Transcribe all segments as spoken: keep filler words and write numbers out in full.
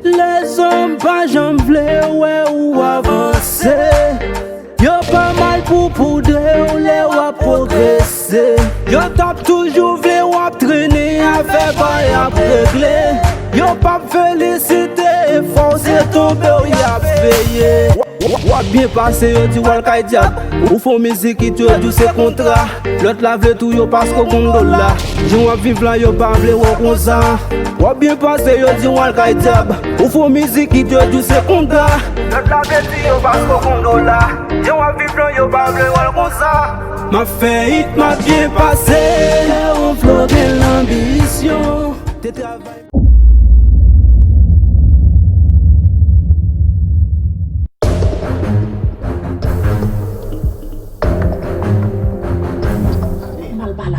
Lèzòm pa janm vle wè ou avanse. Yo pa mal pou poudre w lè w ap pwogrese. Yo t ap toujou vle w ap trennen avè pa y ap regle. Yo p ap felisite efò w, se tonbe w y ap veye. W ap byen pase, yo di w al kay dyab. Ou fè w mizik, it yo di w se kontra. Lòt la vle touye w paske w konn dola. Jan w ap viv la, yo pa vle wè w konsa. W ap byen pase, yo di w al kay dyab. Ou fè w mizik, it yo di w se kontra. Lòt la vle touye w paske w konn dola. Jan w ap viv la, yo pa vle wè w konsa. M ap fè it, m ap byen pase. Lè yon flo gen lanbisyon, te travay.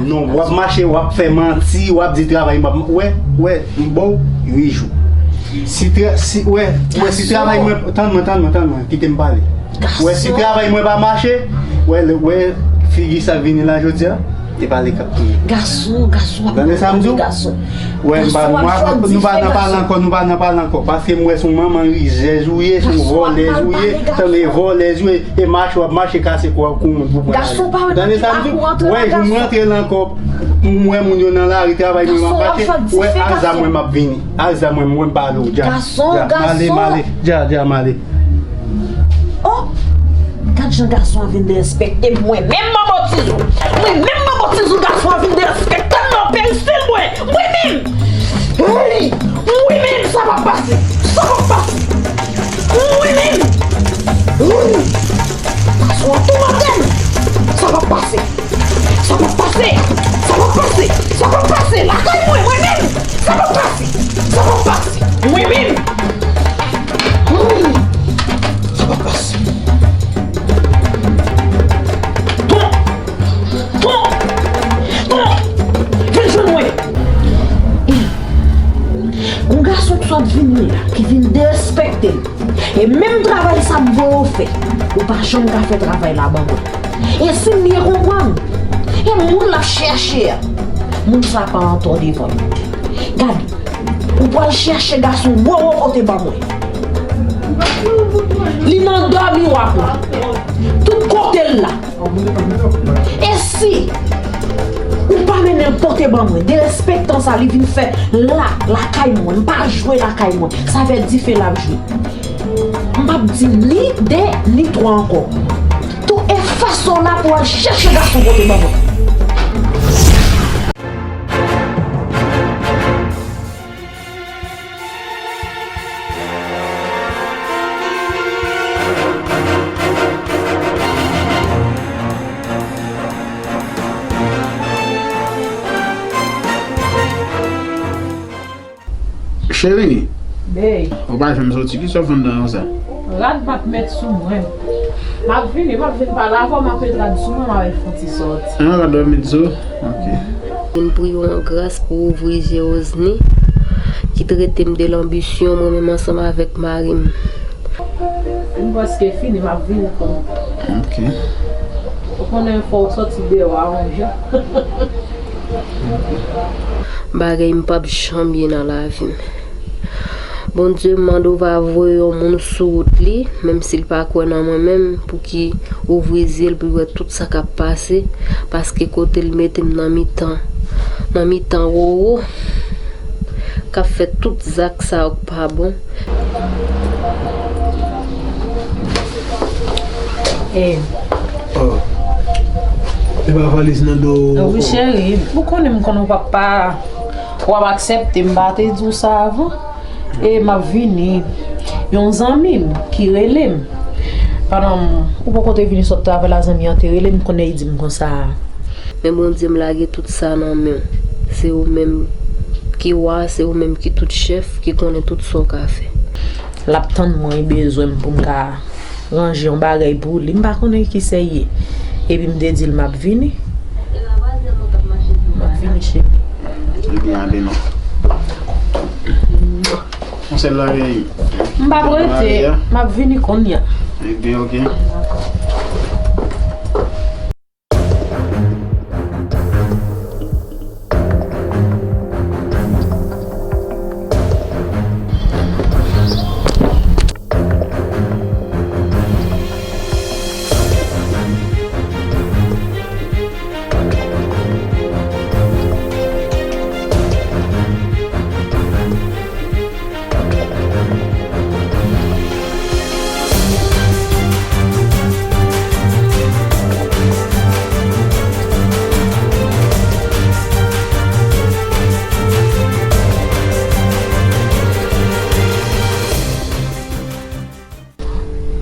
Non, w ap mache, w ap fè manti, w ap di travay m ap, wè, wè, m ba w uit jou. Si tra-, si, wè, wè, si travay mwen, tann mwen, tann mwen, tann mwen, kite m pale. Wè, si travay mwen pa mache, wè, lè, wè, figi sa k vini la jodi a, e pale k ap touye. Gason, gason, tande sa m di w? Gason. Wè, m pa, nou pa nan pale ankò, nou pa nan pale ankò. Paske m wè se yon manman rizèz ou ye, se yon vòlèz ou ye, tande, vòlèz ou ye, e mache w ap mache kase kò w kou moun pou pran lavi. Tande sa m di w? Wè, jou m rantre la ankò, m wè moun yo nan lari, travay mwen m ap mache, wè, ak zam mwen m ap vini. Ak zam mwen, mwen m pale w, dja. Gason, gason. M ale, m ale, dja, dja, m ale. Oh! Gad jan gason an vin derespekte m. Mwen menm Manbo Tizou. Mwen menm Manbo Tizou, gason an vin derespekte m nan peristil mwen. Mwen menm. Hey! Mwen menm, sa p ap pase. Sa p ap pase. Mwen menm. Hey! Gason an toumante m. Sa p ap pase. Sa p ap pase. Sa p ap pase. Sa p ap pase. Lakay mwen, mwen menm. Sa p ap pase. Sa p ap pase. Mwen menm. Sa p ap pase. Ton! Ton! Ton! Vin jwenn mwen! Gon gason k sot vini la, ki vin derespekte m. E menm travay sa m voye w fè, ou pa janm ka fè travay la ban mwen. E si m byen konprann, e moun l ap chèche a, moun sa pa antò devan l. Gade, ou pral chèche gason wowo kote ban mwen. Li nan dòmi w ap la. Tout kote l la. E si ou pa mennen l pote ban mwen, derespektan sa li vin fè la, lakay mwen, m pa jwe lakay mwen, sa fè dife l ap jwe. M p ap di ni de, ni twa ankò. Tou efase w la pou w al chèche gason pote ban mwen. Cheri, ou pa janm soti, kisa w fè anndan konsa? Rad m ap met sou mwen. M ap vini, m ap vin pale avè w, m ap met rad sou mwen, m ap fè yon ti sòti. An, rad w ap met sou? Ok. Vin priye w an gras pou ouvri je Rosny, ki trete m de lanbisyon, mwen menm ansanm avèk mari m. M prèske fini, m ap vini pou. Ok. Ou konnen fò w sòti deyò a yon jan. Bagay m p ap janm ye nan lavi m. Bondye, m mande w va voye yon moun sou wout li, menm si l pa kwè nan mwen menm, pou ki ouvri zye l pou l wè tout sa k ap pase, paske kote l mete m nan mitan, nan mitan wowo, k ap fè tout zak sa yo k pa bon. Eh. Oh. E pa valiz nan do. Wi, cheri. Ou konnen m konnen w p ap pa, w ap aksepte, m pa te di w sa avan. E m ap vini. Yon zanmi m ki rele m. Pandan m, ou poko te vini sot travay la, zanmi an te rele m, konnen li di m konsa. Men Bondye, m lage tout sa nan men w. Se ou menm ki wa, se ou menm ki tout chèf, ki konnen tout sa w ka fè. L ap tann mwen, li bezwen m pou m ka ranje yon bagay pou li. M pa konnen kisa l ye. Epi m te di l m ap vini. M ap vini, cheri. Ebyen, ale non. Yon sèl lari. M p ap rete. M ap vini kounye a. Ebyen, ok.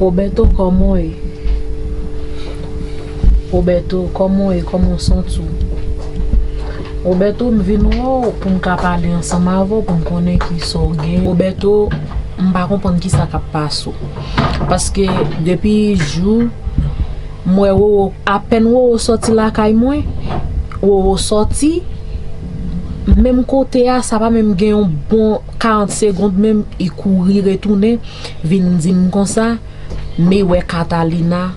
Roberto, kòman w ye? Roberto, kòman w ye? Kòman w santi w? Roberto, m vin wè w pou m ka pale ansanm avè w, pou m konnen kisa w gen. Roberto, m pa konprann kisa k ap pase w. Paske depi jou m wè Roro, apèn Roro sòti lakay mwen, Roro sòti, menm kote a, sa pa menm gen yon bon karant segonn menm, li kouri retounen, vin di m konsa, men wè Catalina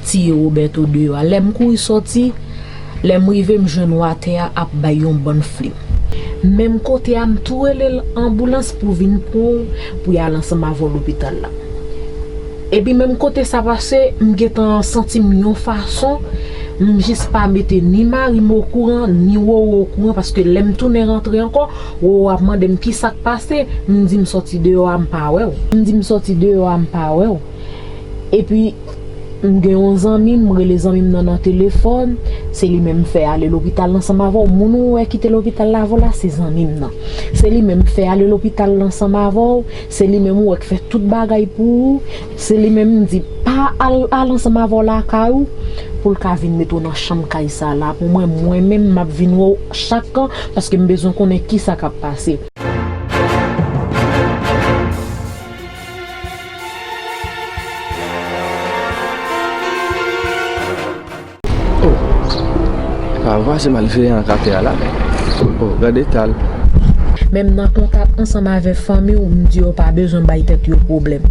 tiye Roberto deyò a. Lè m kouri sòti, lè m rive, m jwenn w atè a ap bay yon bann flim. Menm kote a, m tou rele l anboulans pou vin pran w, pou y al ansanm avè w lopital la. Epi menm kote sa pase, m gentan santi m yon fason, m jis pa mete ni mari m okouran, ni Roro okouran, paske lè m tounen rantre ankò, Roro ap mande m kisa k pase, m di m sòti deyò a, m pa wè w. M di m sòti deyò a, m pa wè w. Epi, m gen yon zanmi m, m rele zanmi m nan nan telefòn, se li menm m fè ale lopital ansanm avè w. Moun ou wè ki te lopital la avè w la, se zanmi m nan. Se li menm m fè ale lopital ansanm avè w, se li menm ou wè k fè tout bagay pou ou, se li menm m di pa al, al ansanm avè w lakay ou, pou l ka vin mete w nan chanm kay sa la. Pou mwen, mwen menm, m ap vin wè w chak kan, paske m bezwen konnen kisa k ap pase. Oh, pa vwa se malveyan k atè a la. Oh, gade eta l. Men m nan kontak ansanm avèk fanmi w, m di yo pa bezwen bay tèt yo pwoblèm.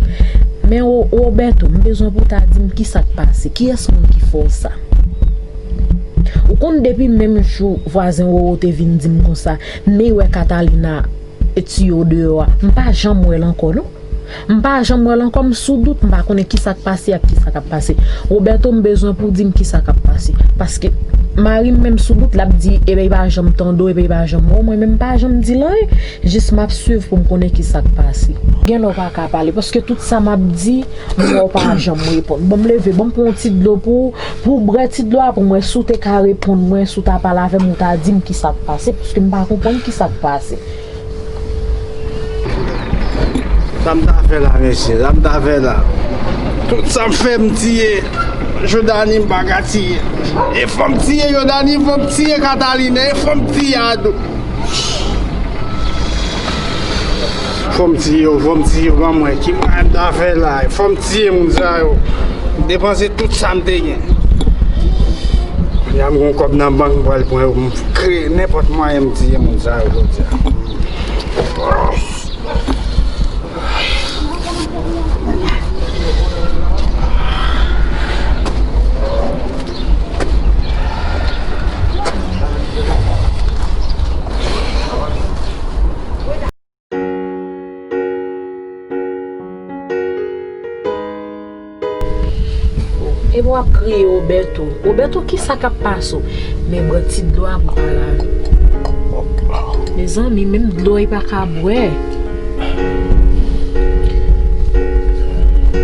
Men Ro-, Roberto, m bezwen pou w ta di m kisa k pase. Kiyès moun ki fè w sa? Ou konn depi menm jou vwazen Roro te vin di m konsa, men wè Catalina tiye w deyò a. M pa janm wè l ankò, non. M pa janm wè l ankò, m sou dout, m pa konnen kisa k pase ak kisa k ap pase. Roberto, m bezwen pou w di m kisa k ap pase. Paske mari m menm sou dout, l ap di, ebyen, li pa janm tande w, ebyen, li pa janm wè w. Mwen menm, m pa janm di l anyen. Jis m ap swiv pou m konnen kisa k pase. Gen lè w pa ka pale, paske tout sa m ap di, m wè w pa janm reponn. Bon, m leve, bon, m pran yon ti dlo pou, pou w bwè ti dlo a, pou m wè si w te ka reponn mwen, si w ta pale avè m, ou ta di m kisa k pase, paske m pa konprann kisa k pase. Sa m ta fè la, mesye? Sa m ta fè la? Tout sa m fè, m tiye Jodani, m pa ka tiye. E fò m tiye Jodani, fò m tiye Katalina, e fò m tiye Ado. Fò m tiye yo, fò m tiye yo, ban m wè ki mwayen m ta fè la. Fò m tiye moun sa yo. M depanse tout sa m te gen. Kounya m gen yon kòb nan bank, m pral pran yo pou m kreye nenpòt mwayen m tiye moun sa yo jodi a. Epi w ap kriye Roberto. Roberto, kisa k ap pase w? Men bwè ti dlo a pou pale avè w. Mezanmi, menm dlo li pa ka bwè.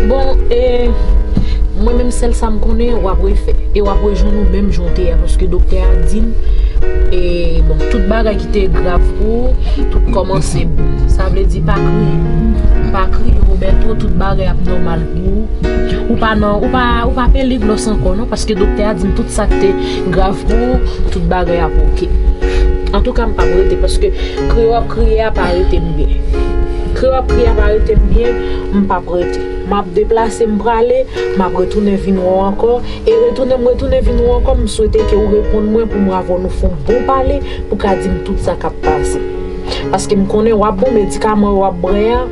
Bon, e, mwen menm sèl sa m konnen, w ap refè. E w ap rejwenn ou menm jan w te ye a, paske doktè a di m, e, bon, tout bagay ki te grav pou ou, tout kòmanse bon. Sa vle di pa kriye. Pa kriye, Roberto, tout bagay ap nòmal pou ou. Ou pa nan, ou pa, ou pa peli glòs ankò non, paske doktè a di m tout sa k te grav pou ou, tout bagay ap oke. Antouka, m p ap rete, paske kriye w ap kriye a pa rete m byen. Kriye w ap kriye a pa rete m byen, m p ap rete. M ap deplase, m prale, m ap retounen vin wè w ankò. E retounen m retounen vin wè w ankò, m swete ke w reponn mwen pou mwen avè w nou fè yon bon pale, pou ka di m tout sa k ap pase. Paske m konnen w ap bon, medikaman yo w ap bwè a,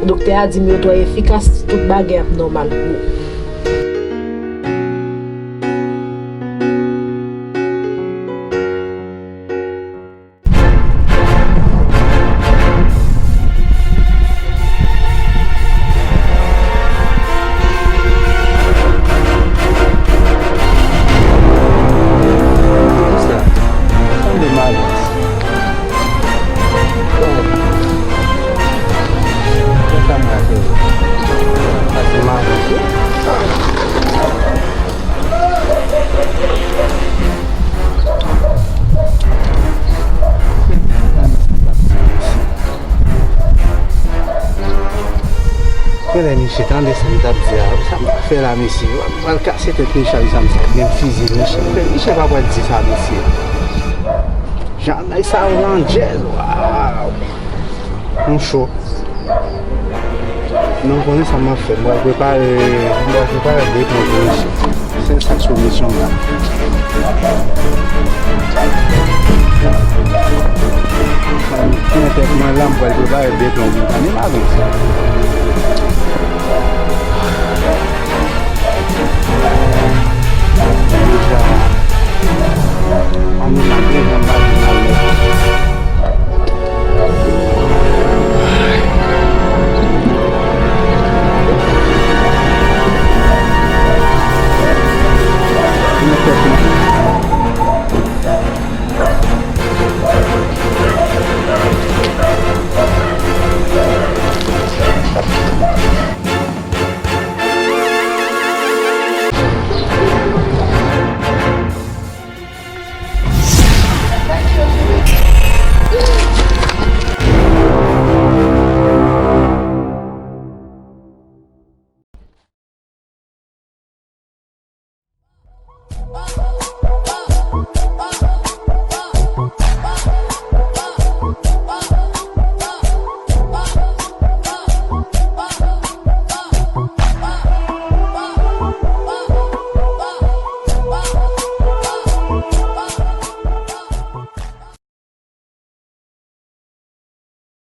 doktè a di m yo twò efikas, tout bagay ap nòmal pou ou. Sa sanble malans. Kisa m rache? Sa se malans wi. Lè misye tande sa m t ap di a, sa m ap fè la, mesye? M pral kase tèt misye ak zam sa, gen fizye misye. Misye pa pral di sa, mesye. Jan nèg sa yo landjèz, waw. M cho. Non, konnen sa m ap fè. M pral prepare, m pral prepare de plan pou misye. Se sa solisyon m la. Nan tèt mwen la, m pral prepare de plan pou misye. Ann avanse.